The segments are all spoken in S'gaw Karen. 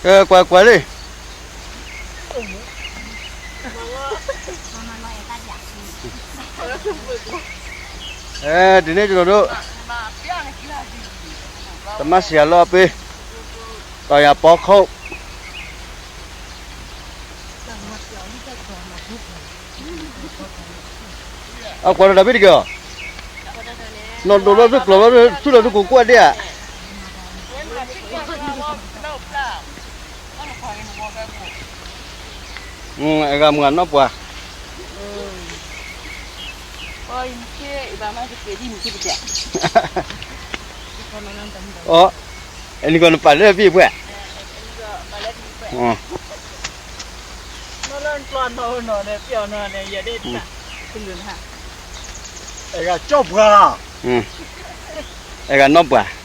ကဲ ကွၢ်ကွၢ်လံ. အဲ ဒ်န့ၣ် ကျွန်တော်တို့ တမၣ်စံးအလီၢ်အပ့ၤ တီၤယၤပီခိၣ် အကွၢ်ဒီးတၢ်ဖံးတက့ၢ်အီၤ, နီၢ်ဒိးလီၤသုကျိၤလီၤသုလီၤသုကိးကွၢ်ဒ့ဧါ. အဂၤမုၢ်အနီၢ်ပှၤ, အနံၤကီးနပာ်လၢဖံးပှဲၤ, အဂၤကၠီပှၤ, အဂၤနီၢ်ပှၤ.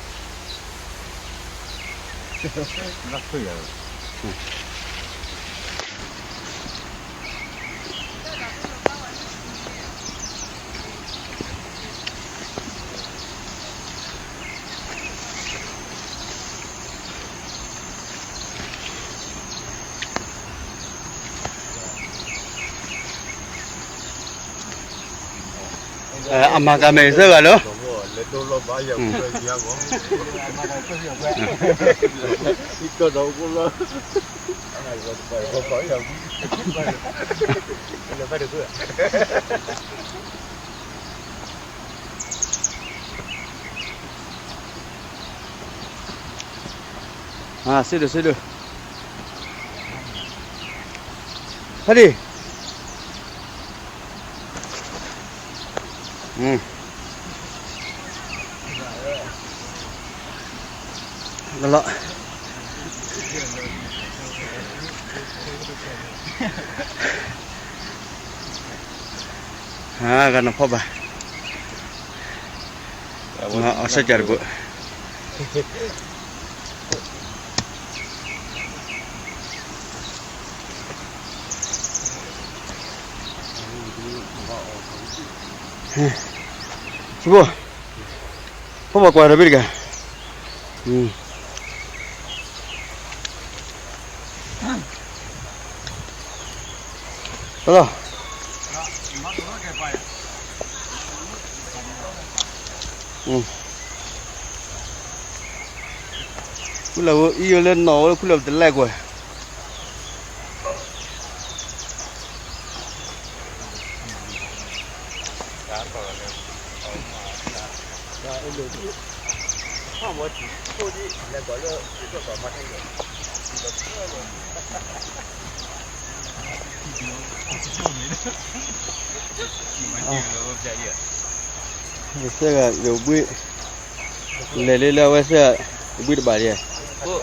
အမၤကၤမဲာ်သၢဂၤလၢ စ့ဒိၣ် စ့ဒိၣ်, ဖးဒံၣ်, လီၤ, ဂၤနီၤဖီၣ်ဘၣ်, အီၣ်စဲကၢ်တဘိ စဘိ, ဖီၣ်ဘၣ်ကွၢ်ဒီးဘ့ၣ်တဂၤ, လီၤ, ခူၣ်လၢ်ဝဲအံၤလၢနီၢ်ဝဲလၢခူၣ်လၢ်ပတလဲကွၢ် ဝဲသ့ၣ်ဂၤ လဲၤလံလၢအဝဲသ့ၣ်ဂၤ တဘှံးတဘၣ်ဒံးဧါ.